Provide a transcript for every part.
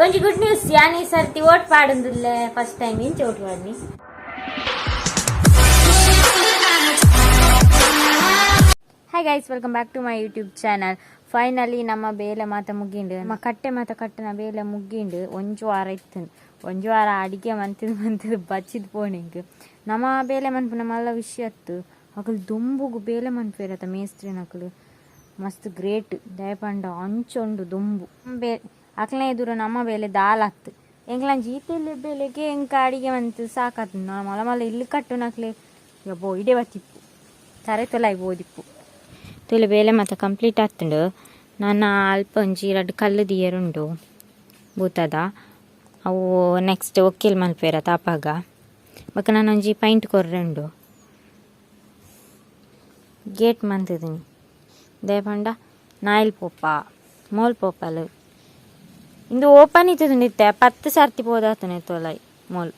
ಒಂಜಿ good news, ಯಾನ್ ಈ ಸರ್ತಿ ಓಟ್ ಪಾಡೊಂದುಲ್ಲೆ ಫಸ್ಟ್ ಟೈಮ್. ಇಂಚ vote ಪಾಡ್ನಿ. Hi guys, welcome back to my YouTube channel. Finally ನಮ್ಮ ಬೇಲೆ ಮಾತ ಮುಗಿಂಡು. ನಮ್ಮ ಕಟ್ಟೆ ಮಾತ ಕಟ್ಟನ ಬೇಲೆ ಮುಗಿಂಡು. ಒಂಜಿ ವಾರ ಇತ್ತು. ಒಂಜಿ ವಾರ ಅಡಿಗೆ ಮಂತಿದ್ ಮಂತಿದ್ ಬಚ್ಚಿದ್ ಪೋಣಿಂಗ್. ನಮ್ಮ ಬೇಲೆ ಮನ್ಪುನ ಮಲ್ಲ ವಿಷಯ ಅತ್ತು. ಅಕುಲು ದೊಂಬುಗು ಬೇಲೆ ಮನ್ಪೇರತ. ಮೇಸ್ತ್ರಿನಕುಲು ಮಸ್ತ್ ಗ್ರೇಟ್. ದಯಪಂಡ ಅಂಚ ಉಂಡು ದೊಂಬು. ಬೇ ಅಕ್ಲನ ಎದುರು ನಮ್ಮ ಬೇಲೆ ದಾಲತ್ತು. ಎಂಕ್ಲಂಚಿ ಈತೆಲ್ಲ ಬೇಲೆಗೆ ಎಂಕ ಅಡಿಗೆ ಮಂತ್ ಸಾಕಾತು. ಮಲ್ಲ ಮಲ್ಲ ಇಲ್ಲು ಕಟ್ಟುನಕ್ಲೆ ಯಬ್ಬೋ ಇಡೆ ಬತ್ತಿಪ್ಪು ತರೆ ತೊಲಾಯಿ ಬೋದಿಪ್ಪು. ತುಲೆ ಬೇಲೆ ಮಾತ ಕಂಪ್ಲೀಟ್ ಆತುಂಡು. ನನ ಅಲ್ಪ ಒಂಜಿ ರಡ್ಡ್ ಕಲ್ಲು ದಿಯರುಂಡು ಬೂತದ. ಅವು ನೆಕ್ಸ್ಟ್ ಒಕ್ಕೆಲ್ ಮಲ್ಪೆರ ತಾಪಾಗ. ಬೊಕ ನನೊಂಜಿ ಪೈಂಟ್ ಕೊರ್ರೆ ಉಂಡು. ಗೇಟ್ ಮಂತುದಿನಿ. ದಾಯೆ ಪಂಡ ನಾಯಿಲ್ ಪೋಪ ಮೋಲ್ ಪೋಪಲ್. ಇಂದು ಓಪನ್ ಇತ್ತುಂಡು ಇತ್ತೆ 10 ಸರ್ತಿ ಪೋದಾತುಂಡು ತೋಲಾಯಿ ಮೋಲ್.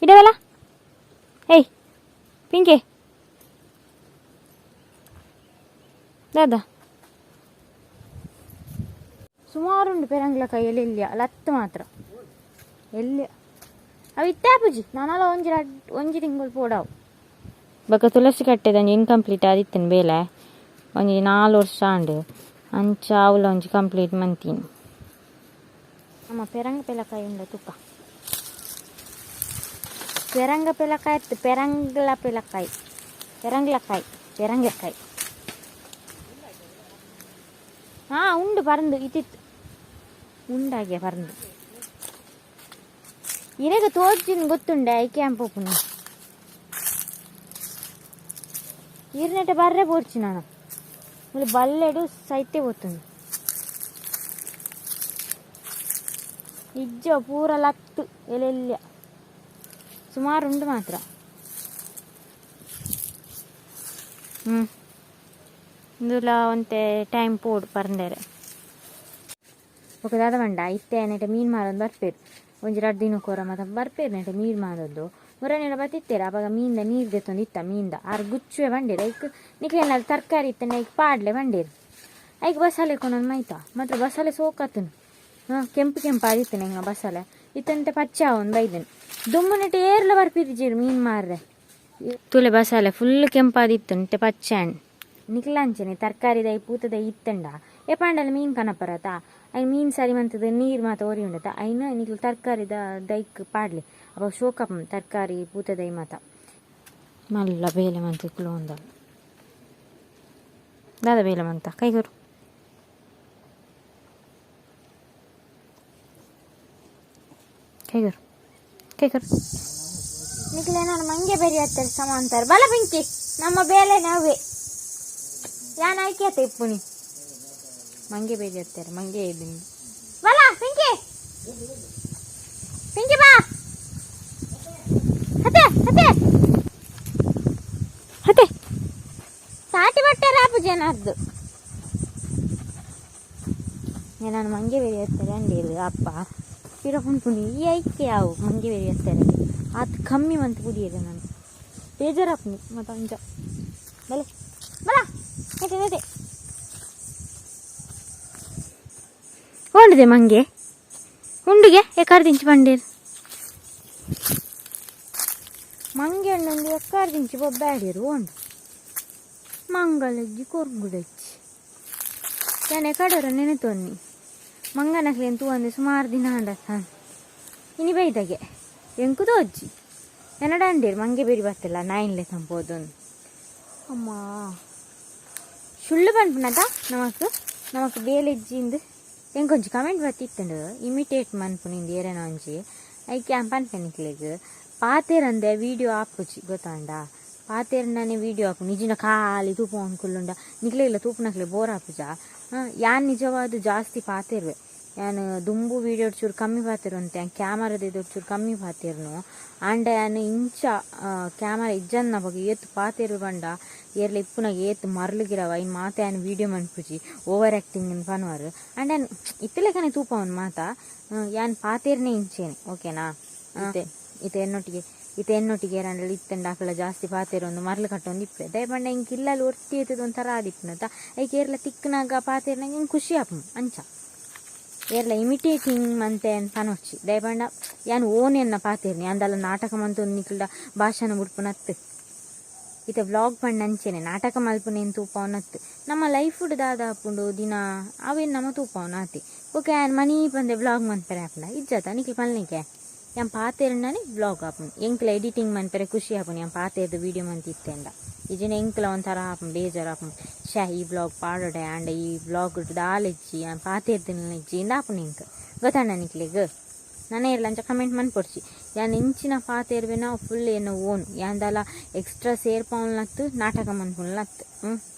ಇಡವಲ್ಲ. ಏಯ್ ಪಿಂಕೆ, ದಾದಾ ಸುಮಾರು ಉಂಡು ಪೆರಂಗ್ಲ ಕೈಯಲ್ಲಿ ಇಲ್ಲಿಯ ಲತ್ತು ಮಾತ್ರ ಎಲ್ಲಿ ಅವು ಇತ್ತೆ ಪೂಜಿ. ನಾನಲ್ಲ ಒಂಜಿ ರಡ್ ಒಂಜಿ ತಿಂಗಳು ಪೋಡಾವು. ಬೊಕ ತುಳಸಿ ಕಟ್ಟೆದ ಒಂಜಿ ಇನ್ಕಂಪ್ಲೀಟ್ ಆದಿತ್ತುಂಡು ಬೇಲೆ. ಒಂಜಿ 4 ವರ್ಷ ಆಂಡ್. ಅಂಚ ಅವುಲ ಒಂಜಿ ಕಂಪ್ಲೀಟ್ ಮಂತೀನಿ. ನಮ್ಮ ಪೆರಂಗ ಪೆಲಕಾಯಿ ಉಂಡ ತುಕ್ಕ. ಪೆರಂಗ ಪೆಲಕಾಯಿ ಇತ್ತು. ಪೆರಂಗ್ಲ ಪೆಲಕಾಯಿ, ಪೆರಂಗ್ಲಕಾಯಿ, ಪೆರಂಗ್ಲಕಾಯಿ. ಹಾ, ಉಂಡು ಪರಂದು ಇತ್ತಿತ್ತು. ಉಂಡಾಗೆ ಪರಂದು ಇರೆಗ ತೋಜಿನ ಗೊತ್ತುಂಡೆ. ಐಕೆ ಪೋಪುನು ಈರ್ನೆಟ ಬರ್ರೆ ಬೋಡ್ಚಿ. ನಾನು ಮುಲು ಬಲ್ಲೆಡು ಸೈತೆ ಪೋತುಂಡು. ಇಜ್ಜ ಪೂರ ಲತ್ತು ಎಲೆಲ್ಯ ಸುಮಾರು ಉಂಡು ಮಾತ್ರ. ಹ್ಞೂ, ಇಂದುಲ ಒಂತೆ ಟೈಮ್ ಪೋಡು ಪರಂದೆರೆ. ಬೊಕ ದಾದ ಪಂಡ, ಇತ್ತೆ ನೆಟ ಮೀನು ಮಾರೊಂದು ಬರ್ಪೇರು. ಒಂಜಿ ರಡ್ಡ್ ದಿನಕ್ಕೊರ ಮಾತ ಬರ್ಪೇರು ನೆಟ ಮೀನು ಮಾರೊಂದು. ಮುರನೆಲ ಬತ್ತಿತ್ತೇರು. ಅಪಗ ಮೀನ್ದ ನೀರು ದೆತ್ತೊಂದು ಇತ್ತ ಮೀನ್ದ. ಆರ್ ಗುಚ್ಚುವೆ ಬಂಡೇರು. ಐಕ್ ನಿಕ್ಲೆನ ತರಕಾರಿ ಇತ್ತಂಡ ಐಕ್ ಪಾಡ್ಲೆ ಬಂಡೇರು. ಐಕ್ ಬಸಾಲೆ ಕೊನೊಂದು ಮೈತ ಮಾತ್ರ. ಬಸಾಲೆ ಸೋಕಾತುಂಡು. ಹಾಂ, ಕೆಂಪು ಕೆಂಪು ಆದಿತ್ತು ಎಂಗ ಬಸಾಲೆ ಇತ್ತಂತೆ. ಪಚ್ಚೆ ಆವೊಂದು ಬೈದನ್. ದುಂಬು ನೆಟ ಏರ್ಲ ಬರ್ಪಿದಿಜೆರ್ ಮೀನು ಮಾರ್ರೆ. ತೂಲೆ, ಬಸಾಲೆ ಫುಲ್ ಕೆಂಪಾದಿತ್ತು, ಇತ್ತೆ ಪಚ್ಚೆ ಆಂಡ್. ನಿಕ್ಲ ಅಂಚನೆ ತರಕಾರಿದ ಪೂತದ ಇತ್ತಂಡ ಏಪಾಂಡಲ ಮೀನು ಕನಪರತ. ಐನ್ ಮೀನು ಸರಿ ಮಂತದ ನೀರು ಮಾತ ಒರಿ ಉಂಡತ. ಐನ್ ನಿಕ್ಲು ತರಕಾರಿದ ದೈಕ್ ಪಾಡ್ಲೆ. ಅಪ ಶೋಕಪ್ ತರಕಾರಿ ಪೂತದೈ ಮಾತ. ಮಲ್ಲ ಬೇಲೆ ಮಂತ ಕುಲೋಂದ. ದಾದ ಬೇಲೆ ಮಂತ? ಕೈಗರು ಕೈಗರು ಕೈಗರು. ನಿಕ್ಲೆ ನಾನು ಮಂಗೆ ಬೆರಿ ಹತ್ತಾರೆ ಸಮಾಂತರ ಬಲ ಬೆಂಕಿ. ನಮ್ಮ ಬೇಲೆ ನಾವೇ ಯಾನ್ ಆಯ್ಕೆ ಇಪ್ಪುನಿ. ಮಂಗೆ ಬೇರಿ ಹತ್ತಾರೆ. ಮಂಗೆ ಇದ್ದೀನಿ. ಬಲ ಪಿಂಕಿ, ಪಿಂಕಿ ಬಾ. ಹತೆ ಹತೆ ಹತೆ. ತಾಟಿ ಬಟ್ಟೆ ರಾಪು ಜನದ್ದು. ನಾನು ಮಂಗೆ ಬೇರಿ ಹತ್ತಾರೆ ಅಂಡೇರು ಅಪ್ಪ ಪಿರ ಪುನ್ಪುನಿ. ಈ ಐಕೆ ಯಾವು ಮಂಗೆ ಬೇರಿ ಹತ್ತಾರೆ. ಆತ್ ಕಮ್ಮಿ ಮಂತ್ ಕುಡಿಯದೆ ನಾನು ಬೇಜಾರಾಪುನಿ ಮತ್ತೆ ಅಂಚ. ಬಲೆ ಬಲ ನೆತೆ ನೆತೆ ಉಂಡಿದೆ ಮಂಗೆ ಉಂಡುಗೆ. ಎಕ್ಕಾರ್ ದಿಂಚಿ ಬಂಡೇರು ಮಂಗೆ ಉಂಡೊಂದು. ಎಕ್ಕಾರ್ ದಿಂಚಿ ಬೊಬ್ಬಾಡಿರು ಉಂಡು. ಮಂಗಳಜ್ಜಿ ಕೊರ್ಗುಡಜ್ಜಿ ಯಾನೆ ಕಡೋರ ನೆನೆತೊನ್ನಿ. ಮಂಗನಕ್ಲೇನು ತೂವಂದೆ ಸುಮಾರು ದಿನ ಆಂಡತ್ತ. ಇನಿ ಬೈದಾಗೆ ಎಂಕುದು ಅಜ್ಜಿ ಎನ್ನಡ ಅಂಡೇರು ಮಂಗೆ ಬೇರಿ ಬತ್ತಿಲ್ಲ ನಾಯಿನ್ಲೆ ಸಂಪೋದೊಂದು. ಅಮ್ಮ, ಸುಳ್ಳು ಪನ್ಪುನತ. ನಮಕ್ ನಮಕ್ ಬೇಲೆಜ್ಜಿಂದು ಎಂಕೊಂಜಿ ಕಮೆಂಟ್ ಬತ್ತಿತ್ತುಂಡು, ಇಮಿಟೇಟ್ ಮನ್ಪುನಿಂದು ಏರೇನ ಒಂಜಿ. ಐಕೆ ಯಾನ್ ಪನ್ಪೆ, ನಿಕ್ಲೆಗ್ ಪಾತೆರಂದೆ ವೀಡಿಯೋ ಆಪುಜಿ ಗೊತ್ತಾಂಡ. ಪಾತೆರ್ಂಡನೆ ವೀಡಿಯೋ ಆಪುಂಡು. ನಿಜಿನ ಖಾಲಿ ತೂಪೊಂದು ಕುಲ್ಲುಂಡ ನಿಕ್ಲೆಗ್ಲ ತೂಪುನಕ್ಲೆ ಬೋರ್ ಆಪುಜ? ಯಾನ್ ನಿಜವಾದ್ ಜಾಸ್ತಿ ಪಾತೆರುವೆ. ಯಾನ್ ದುಂಬು ವೀಡಿಯೋ ಚೂರು ಕಮ್ಮಿ ಪಾತೆರುಂತೆ. ಯಾನ್ ಕ್ಯಾಮರಾದ ಎದುರು ಚೂರು ಕಮ್ಮಿ ಪಾತೆರ್ನು. ಆಂಡ ಯಾನ್ ಇಂಚ ಕ್ಯಾಮರಾ ಇಜ್ಜಂದಿನಪಗ ಏತ್ ಪಾತೆರು ಪಂಡ, ಏರ್ಲ ಇಪ್ಪುನಗ ಏತ್ ಮರ್ಲು ಗಿರವ ಐನ್ ಮಾತ ಯಾನ್ ವೀಡಿಯೋ ಮನ್ಪುಜಿ. ಓವರ್ ಆ್ಯಕ್ಟಿಂಗ್ ಇಂದ್ ಪನುವರ್. ಆಂಡ ಯಾನ್ ಇತ್ತಲೆಕನೆ ತೂಪವನ್ ಮಾತ. ಯಾನ್ ಪಾತೆರ್ನೆ ಇಂಚೆನೆ, ಓಕೆನಾ? ಇತ್ತೆ ಇತ್ತೆ ಎನ್ನೊಟ್ಟಿಗೆ ಇತ್ತೆ ಎನ್ನೊಟ್ಟಿಗೆ ಏರಾಂಡಲ ಇತ್ತಂಡ ಅಕಲ ಜಾಸ್ತಿ ಪಾತೆರೊಂದು ಮರ್ಲು ಕಟ್ಟೊಂದು ಇಪ್ಪೆ. ದಾಯೆ ಪಂಡ ಎಂಕ್ ಇಲ್ಲಲ್ ಒರ್ತಿ ಇತ್ತುದ್ ಒಂಥರ ಆದಿಪ್ಪುನತ. ಐಕ್ ಏರ್ಲ ತಿಕ್ಕ್ನಗ ಪಾತೆರ್ನಗ ಎಂಕ್ ಖುಷಿ ಆಪುಂಡು ಅಂಚ. ಏರ್ಲ ಇಮಿಟೇಟಿಂಗ್ ಮಂತೆ ಪನೊಚ್ಚಿ ದಯಪಂಡ ಯಾನ್ ಓನ್ ಎನ್ನ ಪಾತೆರ್ನಿ ಅಂದಲ ನಾಟಕ ಮಂತೊಂದು ನಿಕ್ಲ್ಡ ಭಾಷಣ ಬುಡ್ಪುನತ್ತು ಇತ್ತೆ ವ್ಲಾಗ್ ಪಂಡ ಅಂಚೆನೆ ನಾಟಕ ಮಲ್ಪುನೇನು ತೂಪಾವನತ್ತು ನಮ್ಮ ಲೈಫ್ ದಾದ ಆಪುಂಡು ದಿನ ಅವೇನು ನಮ್ಮ ತೂಪಾವನ ಆತಿ ಓಕೆ ಆ್ಯನ್ ಮನಿ ಪಂದೆ ವ್ಲಾಗ್ ಮನ್ಪೆರೆ ಆಪುಂಡ ಇಜ್ಜತ ನಿಕ್ಲ್ ಪನ್ಲಿಕ್ಕೆ ಯಾನ್ ಪಾತೆರ್ಂಡನೆ ವ್ಲಾಗ್ ಆಪುಂಡು ಎಂಕ್ಲ ಎಡಿಟಿಂಗ್ ಮನ್ಪೆರೆ ಖುಷಿ ಆಪುಂಡು ಯಾನ್ ಪಾತೆರ್ದು ವೀಡಿಯೋ ಮಂತಿತ್ತೆಂಡ ಇಜ್ಜಿಂಡ ಎಂಕ್ಲ ಒಂಥರ ಆಪುಂಡು ಬೇಜಾರು ಆಪುಂಡು ಶ್ಯಾ ಈ ವ್ಲಾಗ್ ಪಾಡೋಡೆ ಆಂಡ ಈ ವ್ಲಾಗ್ ದಾಲೆಜ್ಜಿ ಯಾನ್ ಪಾತೆರ್ದಿನ ಇಜ್ಜಿ ಇಂದ ಆಪುಂಡು ಎಂಕ್ ಗೊತ್ತಾಂಡ ನಿಕ್ಲೆಗ್ ನನ ಇರ್ಲ ಅಂಚ ಕಮೆಂಟ್ ಮನ್ಪೊಡ್ಚಿ ಯಾನ್ ಎಂಚಿನ ಪಾತೆರ್ವೆನ ಫುಲ್ ಎನ್ನ ಓನ್ ಯಾನ್ದಾಲ ಎಕ್ಸ್ಟ್ರಾ ಸೇರ್ಪಾವಲ್ನತ್ತು ನಾಟಕ ಮನ್ಪುಲ್ನತ್ತು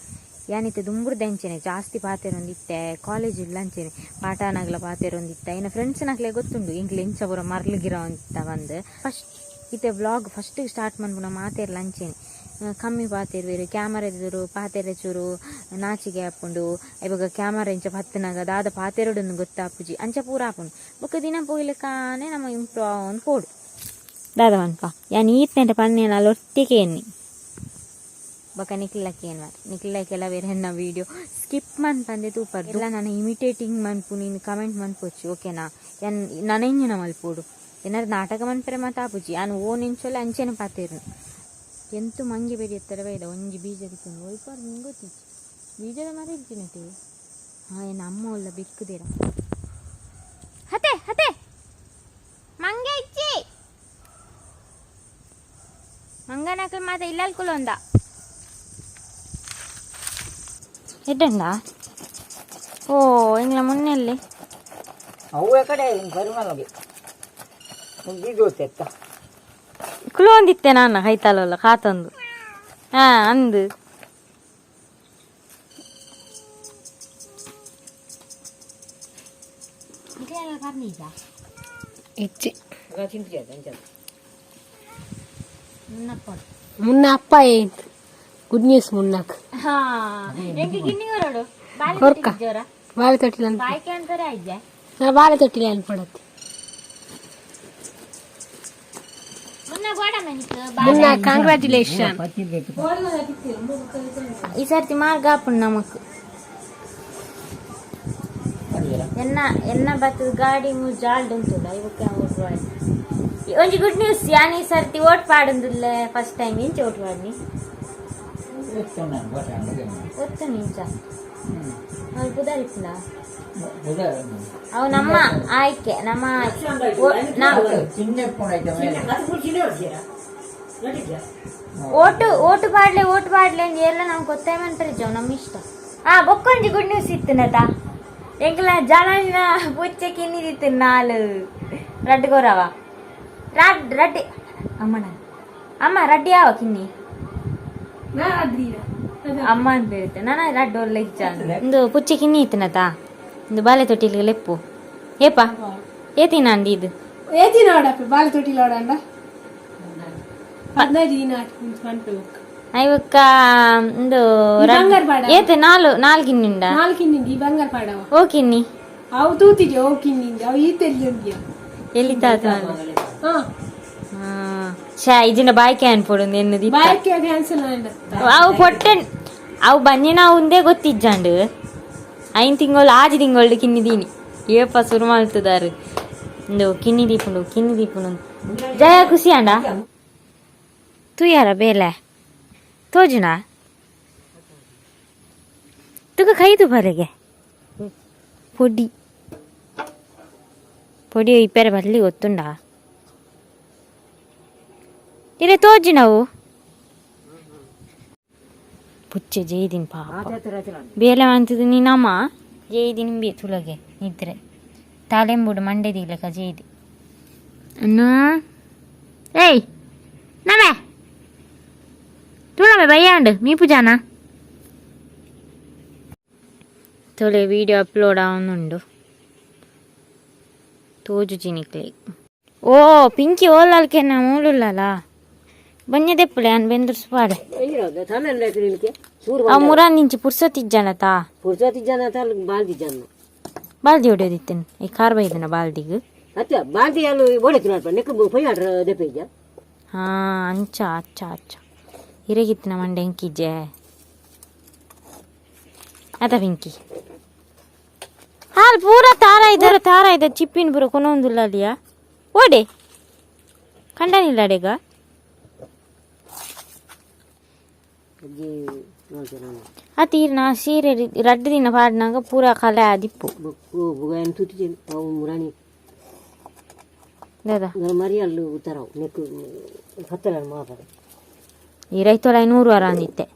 ಯಾನಿತ್ತೆ ದುಂಬುರ್ದ ಅಂಚೆನೆ ಜಾಸ್ತಿ ಪಾತೆರೊಂದಿತ್ತೆ ಕಾಲೇಜ್ ಇಲ್ಲ ಅಂಚೆನೆ ಪಾಠನಾಗ್ಲ ಪಾತೆರೊಂದಿತ್ತೆ ಇನ್ನು ಫ್ರೆಂಡ್ಸ್ನಾಗ್ಲೇ ಗೊತ್ತುಂಡು ಎಂಕ್ಲೆ ಎಂಚ ಪೂರ ಮರ್ಲುಗಿರ ಅಂತ ಬಂದು ಫಸ್ಟ್ ಇತ್ತೆ ವ್ಲಾಗ್ ಫಸ್ಟಿಗೆ ಸ್ಟಾರ್ಟ್ ಮನ್ಪುನ ಮಾತೆರ್ಲ ಅಂಚೆನೆ ಕಮ್ಮಿ ಪಾತೆರ್ವೆರು ಕ್ಯಾಮರಾ ಎದುರು ಪಾತೆರೆ ಚೂರು ನಾಚಿಗೆ ಆಪುಂಡು ಇವಾಗ ಕ್ಯಾಮರಾ ಇಂಚ ಪತ್ತನಾಗ ದಾದ ಪಾತೆರೊಡೊಂದು ಗೊತ್ತಾಪುಜಿ ಅಂಚ ಪೂರ ಆಪುಂಡು ಬೊಕ್ಕ ದಿನ ಪೋಯ್ಲಿಕ್ಕಾನೆ ನಮ್ಮ ಇಂಪ್ರೂವ್ ಆವೊಂದು ಪೋಡು ದಾದ ಪನ್ಪ ಯಾನ್ ಈತ್ನೆಟ ಪನ್ನೇನ ಒಟ್ಟಿಗೆ ಎನ್ನಿ ಬೊಕ ನಿಕ್ಲಕ್ಕೆ ಏನ್ ನಿಕ್ಲ ಕೆಲವೇರ್ ಎನ್ನ ವೀಡಿಯೋ ಸ್ಕಿಪ್ ಮನ್ಪಂದೆ ತೂಪರ್ ಇಲ್ಲ ನಾನು ಇಮಿಟೇಟಿಂಗ್ ಮನ್ಪು ನೀನು ಕಮೆಂಟ್ ಮನ್ಪೊಚ್ಚಿ ಓಕೆನಾ ಯಾನ್ ನನಂಜಿನ ಮಲ್ಪೊಡು ಏನಾರು ನಾಟಕ ಮನ್ಪೆರೆ ಮಾತ ಆಪುಜಿ ಯಾನ್ ಓ ನಿಂಚೊಲೆ ಅಂಚೆನೆ ಪಾತೆರ್ನು ಎಂತು ಮಂಗೆ ಬೆರಿಯತ್ತರ ಬೈದ ಒಂಜಿ ಬೀಜ ತಿಕ್ಕೊಂಡು ಒಯ್ಪಾರ್ ನಿಂಗೆ ಗೊತ್ತಿಜ್ಜಿ ಬೀಜದ ಮರ ಇಜ್ಜಿನತೆ ಹಾ ಏನ್ ಅಮ್ಮ ಉಲ್ಲ ಬೆಕ್ಕುದಿರ ಹತೆ ಹತೆ ಮಂಗೆ ಇಚ್ಚಿ ಮಂಗನಕಲ್ ಮಾತ ಇಲ್ಲಲ್ ಕುಲೊಂದ ಎಡ್ಡಂಡ ಓ ಇಂಗ್ಲ ಮುನ್ನೆಲ್ಲಿ ಅವು ಕಡೆ ಪರಿಮಳಗೆ ದೋಸೆ ಎತ್ತ ಕುಲೊಂದಿತ್ತೆ ನಾನು ಕೈತಾಲಲ್ಲ ಕಾತಂದು ಹಾ ಅಂದು ಇಚ್ಚಿ ಮುನ್ನ ಅಪ್ಪ ಏಂತ್ ಗುಡ್ ನ್ಯೂಸ್ ಮುನ್ನಾಕ್ ಕೊರ್ಕ ಬಾಳೆ ತೊಟ್ಟಿಲ ನಾ ಬಾಳೆ ತೊಟ್ಟಿಲ ಅನ್ಪಡತ್ತೆ ಮುನ್ನ ಕಂಗ್ರ್ಯಾಚುಲೇಷನ್. ಈ ಸರ್ತಿ ಮಾರ್ಗ ಆಪುಂಡು ನಮಕ್ ಎನ್ನ ಎನ್ನ ಬತ್ತದ ಗಾಡಿ ಜಾಲ್ಡ್ ಉಂಟುಲ್ಲ ಇವಕ್ಕೆ ಓಟ್ ಪಾಡಿ ಒಂಜಿ ಗುಡ್ ನ್ಯೂಸ್ ಯಾನ್ ಈ ಸರ್ತಿ ಓಟ್ ಪಾಡುಂದಿಲ್ಲ ಫಸ್ಟ್ ಟೈಮ್ ಇಂಚ ಓಟ್ ಪಾಡ್ನಿ ಒತ್ತು ನಿಂಚ ಅವ್ರು ಪುದರಿಪ್ಪುಂಡ ಅವು ನಮ್ಮ ಆಯ್ಕೆ ನಮ್ಮ ಓಟು ಓಟು ಪಾಡ್ಲೆ ಓಟು ಪಾಡ್ಲೆ ಅಂದ್ ಎಲ್ಲ ನಮ್ಗೆ ಗೊತ್ತಾಯ್ ಮನ್ಪರಿಜವ್ ನಮ್ಮ ಇಷ್ಟ. ಆ ಬೊಕ್ಕೊಂಜಿ ಗುಡ್ ನ್ಯೂಸ್ ಇತ್ತು ನತ ಎಂಕ್ಲ ಜನ ಪುಚ್ಚೆ ಕಿನ್ನಿದಿತ್ತು ನಾಲ್ ರಡ್ಡು ಗೊರವ ರಡ್ ರಡ್ಡಿ ಅಮ್ಮನ ಅಮ್ಮ ರಡ್ಡಿ ಯಾವ ಕಿನ್ನಿ ಅಮ್ಮ ಅಂತ ಹೇಳ್ತೆ ನಾನು ರಡ್ಡು ಒಳ್ಳೆ ಇಚ್ಚ ಒಂದು ಪುಚ್ಚೆ ಕಿನ್ನಿ ಇತ್ತು ನತ ಒಂದು ಬಾಲೆ ತೊಟ್ಟಿಲ್ಗೆ ಲೆಪ್ಪು ಏಪ ಏತಿನ ಅಂದಿ ಇದು. ಏತಿನ ಆಡಪ್ಪ ಬಾಳೆ ತೊಟ್ಟಿಲ ಆಡಂಡ 15 ದಿನ ಮನ್ಪೆ ಬೊಕ್ಕ. ಇವಕ್ಕ ಒಂದು ಈ ಬಂಗಾರ ಪಾಡ. ಏತೆ ನಾಲು ನಾಲ್ ಕಿನ್ನಿ ಉಂಡ. ನಾಲ್ಕು ಕಿನ್ನಿಂದ ಈ ಬಂಗಾರ ಪಾಡವ. ಓ ಕಿನ್ನಿ. ಅವು ತೂತಿಜೆ ಓ ಕಿನ್ನಿಂದ ಅವು ಈತೆಲ್ಲಿ ಉಂಡಿಯ. ಎಲ್ಲಿ ತಾತ? ಹಾ. ಶಾ ಇಜಿನ ಬಾಯ್ಕೆ ಅನ್ಪೊಡು ಎನ್ನು. ಬಾಯಕ್ಕೆ ಕ್ಯಾನ್ಸಲ್ ಆಂಡ. ಅವು ಪೊಟ್ಟೆ ಅವು ಬಂಜಿನ ಉಂದೇ ಗೊತ್ತಿಜ್ಜಾಂಡು 5 ತಿಂಗಳು 6 ತಿಂಗಳು ಕಿನ್ನಿದೀನಿ ಏಪ ಸುರು ಮಾಡ್ತದಾರು ಇಂದು ಕಿನ್ನಿ ದೀಪುಂಡು ಕಿನ್ನಿ ದೀಪುಂಡು ಜಯ ಖುಷಿ ಅಂಡ ತೂಯಾರ ಬೇಲೆ ತೋಜುನಾ ತುಕ ಕೈದು ಬರೆಗೆ ಪೊಡಿ ಪೊಡಿ ಇಪ್ಪೆರೆ ಬರಲಿ ಗೊತ್ತುಂಡಾ ಇರೆ ತೋಜು ನಾವು ಪುಚ್ಚೆ ಜೈದಿನ ಪಾಪ ಬೇಲೆ ಮಂತದ ನೀನಮ್ಮ ಜೈದಿನ ಬಿ ತುಲಗೆ ನಿದ್ರೆ ತಾಳೆಂಬುಡು ಮಂಡೆ ದೀಲಕ ಜೈದಿ ಅನ್ನ ಏಯ್ ನಮೆ ತುಳವೆ ಬಯ್ಯಾಂಡು ಮೀ ಪೂಜಾನ ತೊಲೆ ವಿಡಿಯೋ ಅಪ್ಲೋಡ್ ಆವೊಂದುಂಡು ತೋಜು ಜಿನಿಕ್ಲೆ ಓ ಪಿಂಕಿ ಓಲಾಲ್ಕೆನ ಮೂಲುಲ್ಲಲ ಬನ್ನಿ ದೆಪ್ಪುಲೆ ಅನ್ ಬೆಂದುರ್ಸು ಪಾಡೆ ಅವು ಮುರಾನ್ ಇಂಚಿ ಪುರ್ಸೊತ್ತು ಇಜ್ಜಾನತಾ. ಪುರ್ಸತಿ ಜನ ಬಾಲ್ದಿ ಜನ. ಬಾಲ್ದಿ ಹೊಡೆಯೋದಿತ್ತೇನೆ ಈ ಕಾರ್ ಬೈದನ ಬಾಲ್ದಿಗ್. ಅತ್ತ ಬಾಲ್ದಿ ಅಲ್ಲಿ ಓಡಿತು ನೋಡಪ್ಪ ನೆಕ್ ಪೊಯ್ ಆಡ್ರ ದೆಪ್ಪೆ ಹಾ ಅಂಚ ಅಚ್ಚ ಅಚ್ಚ ಇರಗಿತ್ತಿನ ಮಂಡೆ ಎಂಕಿಜ್ಜೆ ಅದ ಪಿಂಕಿ. ಹಾಲ್ ಪೂರ ತಾರಾಯ್ದ ತಾರಾಯ್ದ ಚಿಪ್ಪಿನ ಪೂರ ಕೊನೊಂದುಲ್ಲ ಅಲ್ಲಿಯ ಓಡೆ ಕಂಡನಿಲ್ಲ ಅಡೆಗ. ಅಜ್ಜಿ ನೋಡ್ತೇನೆ ನಾನು. ಆ ತೀರ್ ನಾ ಸೀರೆ ರಡ್ಡು ದಿನ ಪಾಡ್ನಾಗ ಪೂರ ಕಲೆ ಆದಿಪ್ಪು. ಬುಗಾಯನ್ ತೂತಿಜೆ ಅವು ಮುರಾಣಿ. ದಾದಾ? ಮರಿ ಅಲ್ಲು ಉತ್ತರವು ನೆಕ್ಕು ಪತ್ತಲ ಮಾಪರ. ಈ ರೈತೊಲ 500 ವಾರ ಅಂದಿತ್ತೆ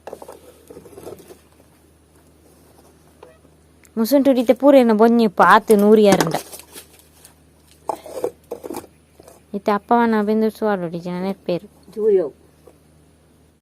ಮುಸುಂಟುಡಿತೆ ಪೂರೇನ ಬೊഞ്ഞಿಪ್ಪ ಆತು ನೂರು ಯಾರಂಡ ಇತ್ತೆ ಅಪ್ಪವನ ಬೆಂದೂರು ಸುವಾರು ಜನ ನೆರ್ಪೇರು. ಚೂರಿಯವು.